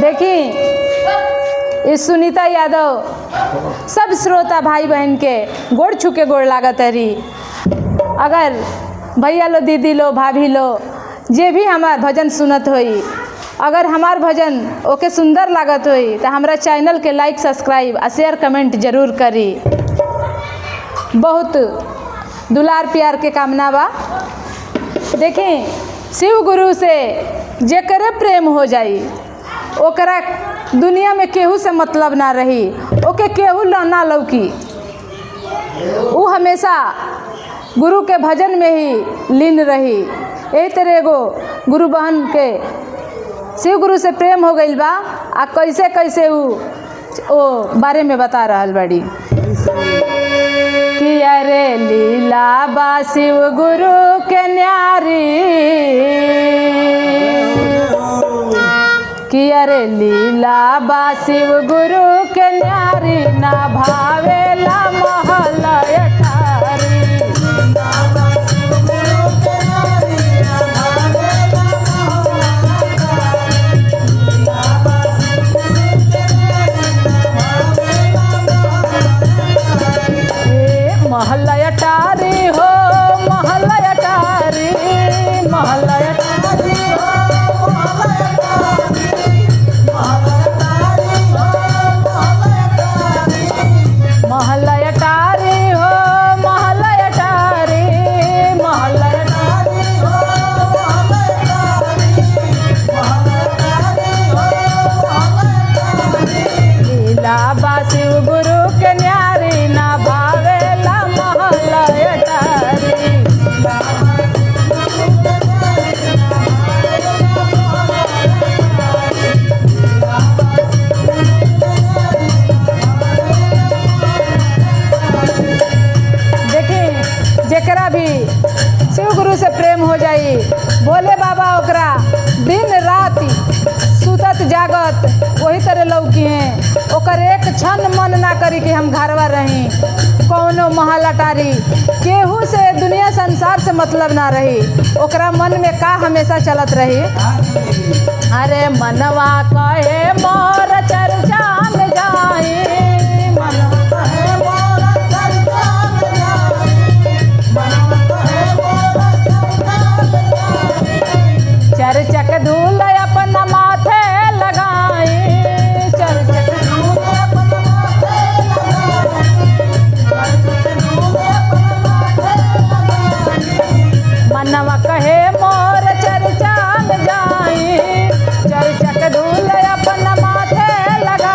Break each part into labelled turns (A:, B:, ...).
A: देखी ये सुनीता यादव सब श्रोता भाई बहन के गोड़ छुके गोड़ लागत हरी। अगर भैया लो, दीदी लो, भाभी लो, जे भी हमार भजन सुनत होई, अगर हमार भजन ओके सुंदर लागत होई तो हमारा चैनल के लाइक, सब्सक्राइब आ शेयर, कमेंट जरूर करी। बहुत दुलार प्यार के कामना बा। देखें शिव गुरु से जेकरे प्रेम हो जाई ओकरा दुनिया में केहू से मतलब ना रही, ओके केहू ना लौकी। ऊ हमेशा गुरु के भजन में ही लीन रही। यही तरह एगो गुरु बहन के शिव गुरु से प्रेम हो गइल बा आ कैसे कैसे ऊ ओ बारे में बता रहल बड़ी कि अरे लीला बा शिव गुरु के न्यारी, कि अरे लीला बा शिव गुरु के न्यारी, ना भावेला महल अटारी। ए महल अटारी हो, महल अटारी, महल अटारी हो, महल अटारी हो, महल अटारी, महल अटारी हो, लीला बा शिव गुरु के न्यारी, ना भावेला महल अटारी। देखी जेकरा भी शिव गुरु से प्रेम हो जाई, भोले बाबा ओकरा दिन रात सुतत जागत वही तरह लौकी हैं। ओकर एक क्षण मन ना करी कि हम घरवा रही, कौनो महल अटारी, केहू से दुनिया संसार से मतलब ना रही। ओकरा मन में का हमेशा चलत रही, अरे मनवा कहे मोर चर्चा में जाई, मनवा कहे मोर चर्चा में जाई, चर्चक धूल अपन माथे लगाई, चर्चक धूल अपन माथे लगाई, मनवा कहे मोर चर्चा में जाई, चर्चक धूल अपन माथे लगाई।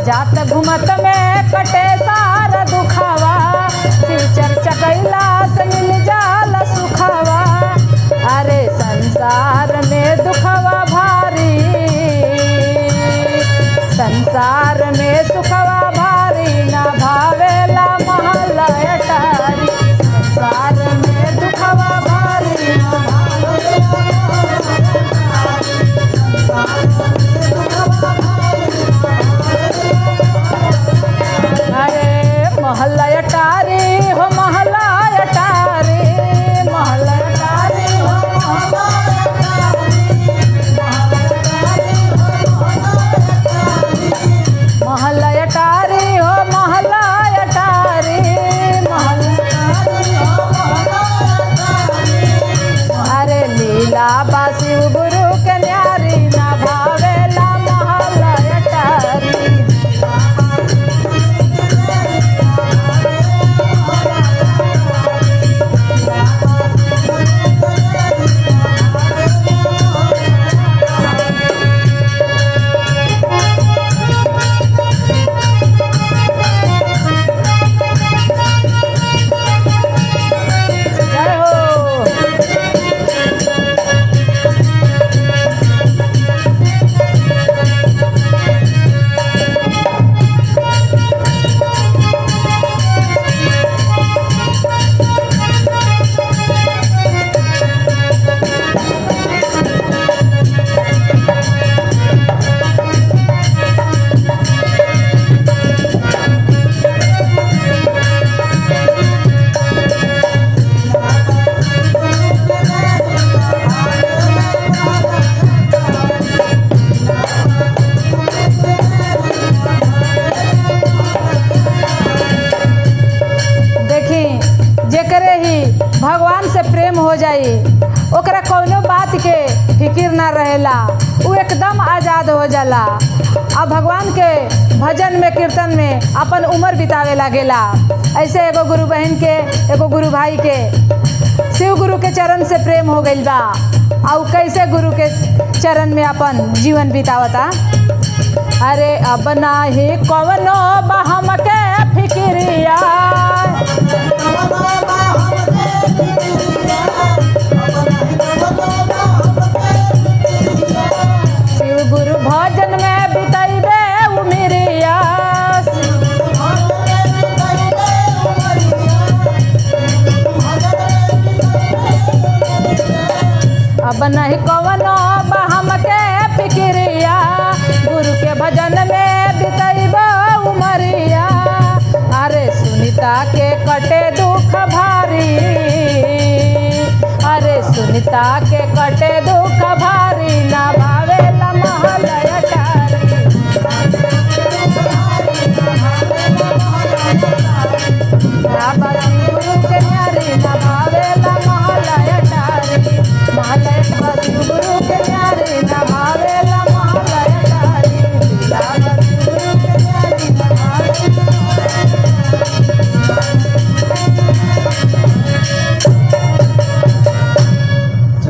A: जात घुमत में कटे सारा दुखावा, शिव चर्चा कैला से मिल जाला सुखावा। अरे संसार में दुखवा भारी, संसार में सुखवा भारी, ना भावेला महल अटारी। संसार में दुखवा भारी, ना अरे महल अटारी हो, महल अटारी, महल अटारी हो, महल अटारी हो, महल अटारी, महल। अरे लीला बा शिव गुरु के न्यारी, ना भावेला महल अटारी। जय हो। देखी, जेकरे ही भगवान से प्रेम हो जाई ओकरा कौनो बात के फिकिर ना रहेला, उ एकदम आज़ाद हो जाला आ भगवान के भजन में कीर्तन में अपन उम्र बितावे लागेला। ऐसे एगो गुरु बहन के, एगो गुरु भाई के शिव गुरु के चरण से प्रेम हो गइल बा आ उ कैसे गुरु के चरण में अपन जीवन बितावता। अरे अब नाही कवनो बहम के फिक्रिया, शिव गुरु भजन में बितैबे उमिरिया। अब नहीं कवनो बहम के फिक्रिया, गुरु के भजन में बितैबो उमरिया। अरे सुनीता के कटे दुख भारी, अरे सुनीता के कटे दुख भारी।